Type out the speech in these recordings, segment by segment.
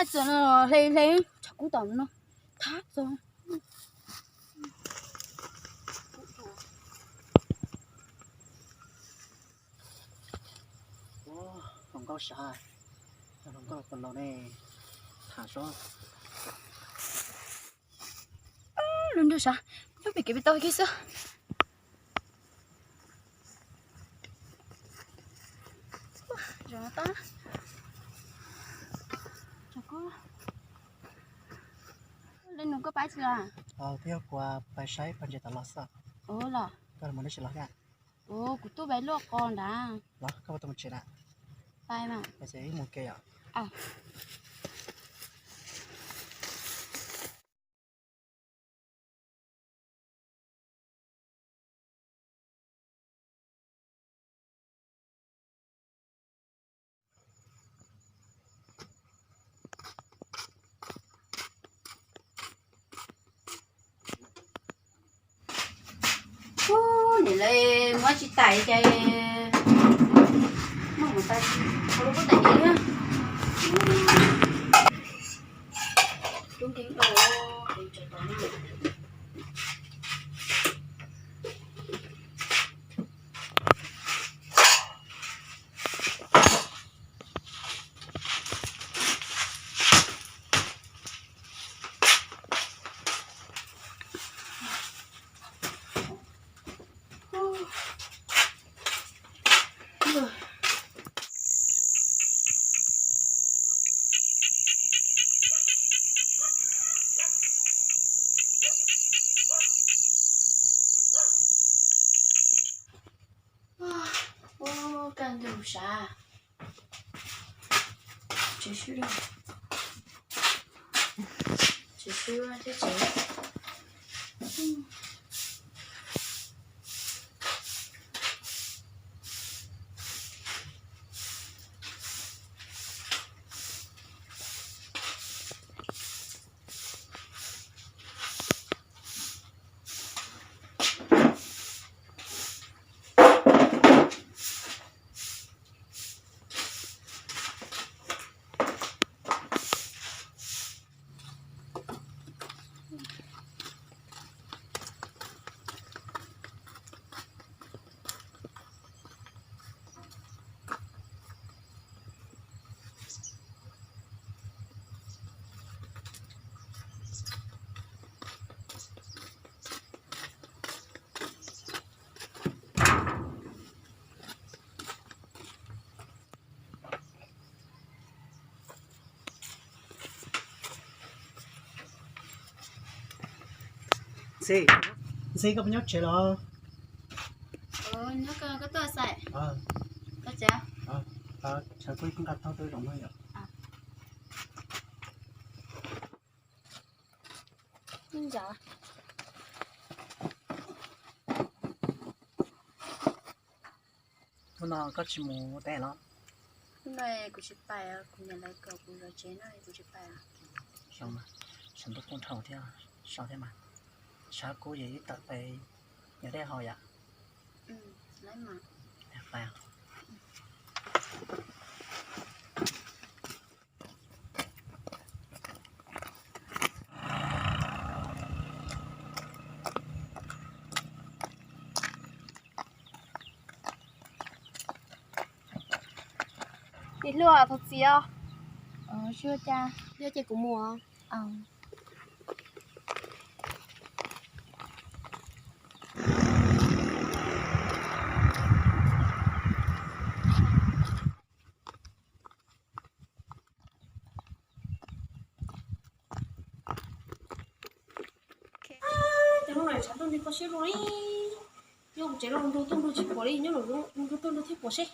Txawm no hle hle, tshav kub tom no thab txog. Hluas nkauj sav, hluas nkauj puas laus ne, tham sob. Lub ntuj sav, nyob pem kev pem tau kiag xwb. Zoo no tab. Li nus koj pab tsi los? Twb yog kuv pais saib pais ntses tom los xwb. Ua los? Koj los mus dab tsi los thiab? Ua kuv tuaj pais luaj qos nrad. Los koj puas tau mus tsev na? Pais mas. Pais ces wb mus ke yom. Ub, niam lawv muab tsis tawm ces muab mus tawm, ua lub pob tawm ces thiab. Tub nkeeg dau, ces tseem tau na. Ua kaj ntug sav. Tsis swb, tsis swb thiab tsev. Ntxhi, Ntxhi, koj puas nyob tsev los? Nyob, koj tuaj xwb. Koj tsev. Tshav kub nqa taub twb zoo no yom. Hnub no koj tsis mus teb los? Hnub no kuv tsis pais, kuv niam lawv kom kuv zov tsev no kuv tsis pais. Zoo, tshav ntuj kuj dhau thiab, so thiab mas. Tshav kub ces wb tawm pais nyob deb hau yom. Ib hlub thov txim os. Sib ua cas, yog ces kuv mus. Ces hnub no tshav ntuj nti koj siab zoo li, nyob kuv tsev los nrog tuaj nrog tsis pom li, nyob los nrog tuaj nrog thiab pom seb.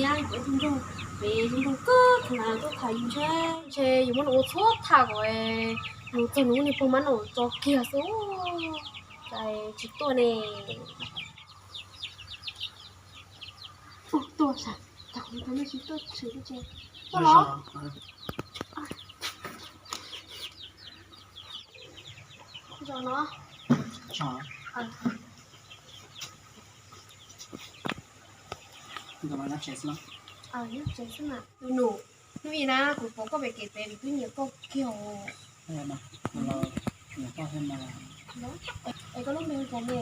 Ib, kuv tus nroog, peb tus nroog kawg thaum na tuaj tham yus ntshe, ntshe yus muab nws ua txhua tham kom nws txog nws niag pog mab nws tso kiag xwb. Cas tsis tuaj ne. Tuaj, tuaj, cas kuv tus nroog tsis tuaj tshwm tuaj tsev. Tuaj los. Zaum no. Zaum no nyob tsev xwb no. Tus nus, hnub i na kuv pom koj pem kev pem kuv twb nyiam koj kiag. Es koj lub npe hu cas ne?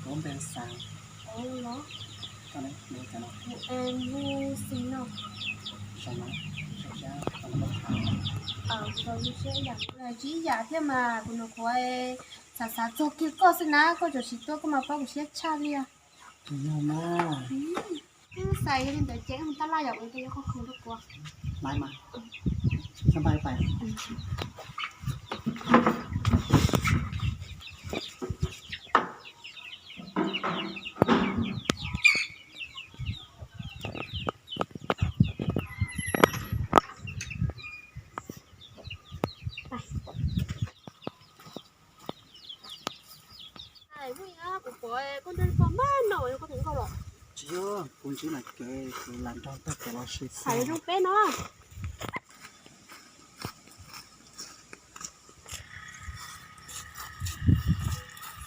Kuv lub npe Xav. Los, kuv Xi no. Tsis ib yam thiab mas, kuv nus kuv xav xav txog kiag koj xwb na, koj tseem tsis tuaj koj mas pab kuv siab tshaj li. Xav yog li ntawd ces mus tab laj yom, ua ib qho khoom rau kuv. Kuv pom koj nrog pog mab no, koj tus nkauj los? Tsis yog, kuv ntsib mas kev kuv lam nrog tag kev los sis hais zoo peb no.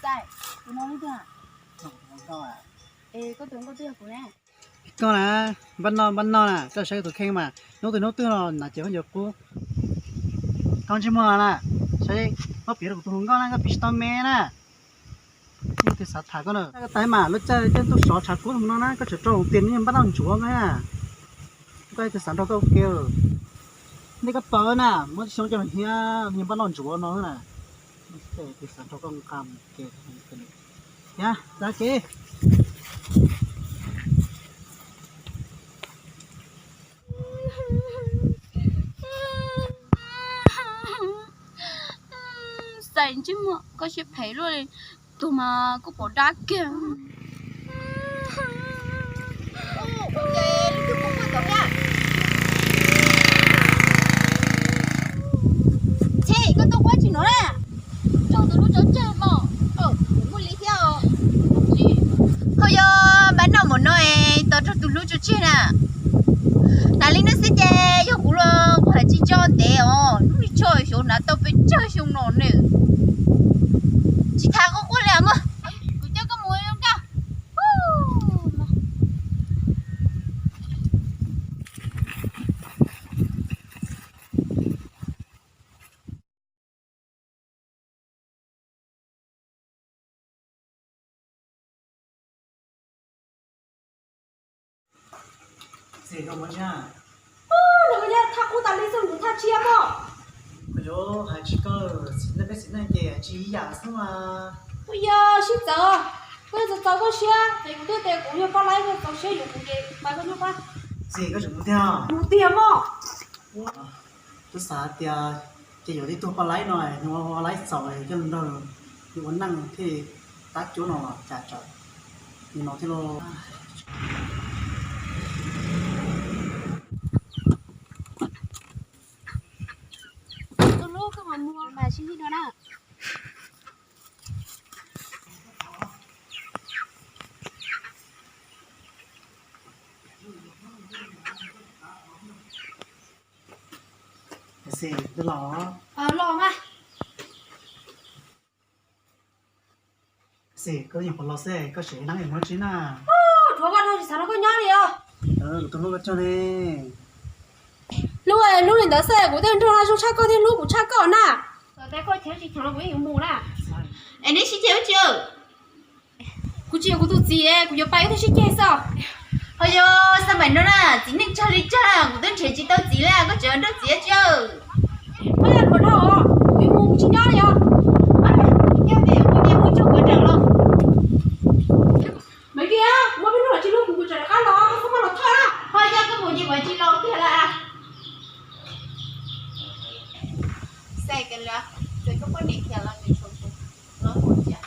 Xav, tus no leej twg? Es koj tus nkauj twb yog kuv ne. Koj na, npaj noj npaj noj na, koj saib tus kheej mas hnub twg hnub twg los hnav cev khaub ncaws qub. Koj ntsej muag na, saib, koj piav rau kuv tus hluas nkauj na, koj piav tsis tau me na. Leej twg xav tham koj na. Koj tais mas lub caij tej ntuj sov tshav kub no na, koj tseem rau hauv tias neb npaj noj ntsuav na. Koj tus xav nrog koj ua ke, nej koj paub na, muab xyoo coj hiab npaj noj ntsuav no na. Tus xav nrog koj nqa mus ke. Yog, tag kev. Xav ntsej muag koj siab phem luaj li, tus mas kuj pom dab kiag. Ntshe koj tuaj quab tsis no na. Raug tus hlub tsov tseg mog. Muaj li thiab. Ho yog npaj noj mus no es tau raug tus hlub tsov tseg na. Hnav li no xwb ces yog kuv los kuv hais tsis tso ntev os, hnub ib tsho xyov hnav tau pes tsawg xyoo no ne. Tsis tas quaj quaj li os mog, kuv coj koj mus zoo nkauj. Los koj nyob thaj qub tas li xwb, kuv thaj tshiab mog. Kuv yuav hais tsis koj, txiv neej peb txiv neej ces tsis ib yam xwb mas. Kuv yog sib txawv, koj txaus txaus koj siab es kuv twb tias kuv yog poj laib, koj txaus siab yuav kuv ces pab koj nyob pab. Txiv, koj tseem mus tiag? Mus tiag mog. Twb xav tias ces yuav tib tug poj laib no, nws ua laib txaus coj nrog nws ua neej thiaj li tab cuab no los cas tsaws li no thiab lauj. Tus hlub, koj mam mus mas sib ntsib dua na. Xis, twb los. Los mas. Xis, koj nyuam qhuav los xwb, koj tseem nab es muab tsib na. Ub, rhuav koj dhau tsis xav nrog koj nyob li os. Kuv tus hlub koj cog ne. Hlub, hlub li ntawd xwb, kuv tej nrog no zoo tshaj koj thiab hlub kuv tshaj koj na. Txawm tias koj cheem tsis cheem los kuv yeej yuav mus na. Es neb sib ceg ua tsi? Kuv tsis yuav kuv tus txiv, kuv yuav pab ib tug sib ceg xwb. Ho yog xab maim no na, txiv neej tsawg li tsawg, kuv twb nrhiav tsis tau txiv li, koj tseem nrog txiv ua tsi? Koj yog rhuav dhau, kuv yuav mus, kuv tsis nyob li os. Yog tias kuv nyiam mus tsuag kuv raws los. Maiv Kiag, kuv muaj peb hnub los tsis hlub kuv, kuv tseem rov qab los, koj txhob muab los thoj na. Ho yog koj mus ces kuv tsis los kiag lawm. Xav koj lawm, txawm koj poj niam khiav los nws tshua kuv, los kuv cia.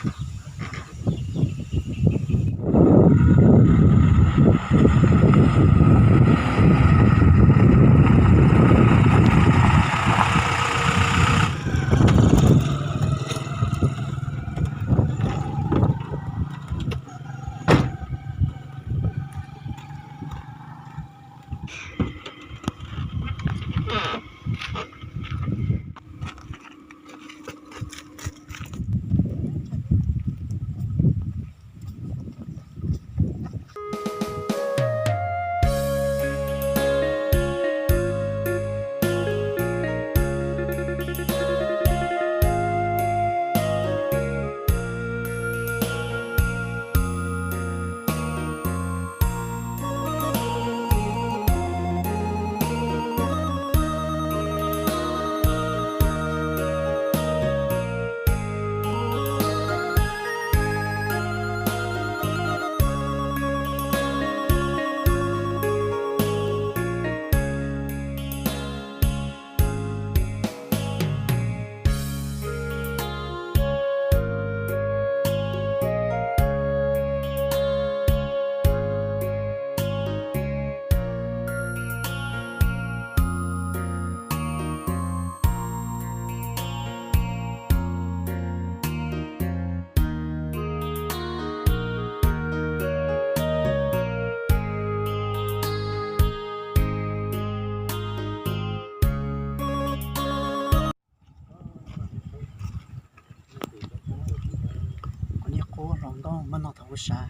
Ub, hluas nkauj muaj nog thaum kuv sav,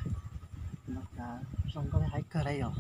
no cas zoo nkauj thiab haib kawg li yom.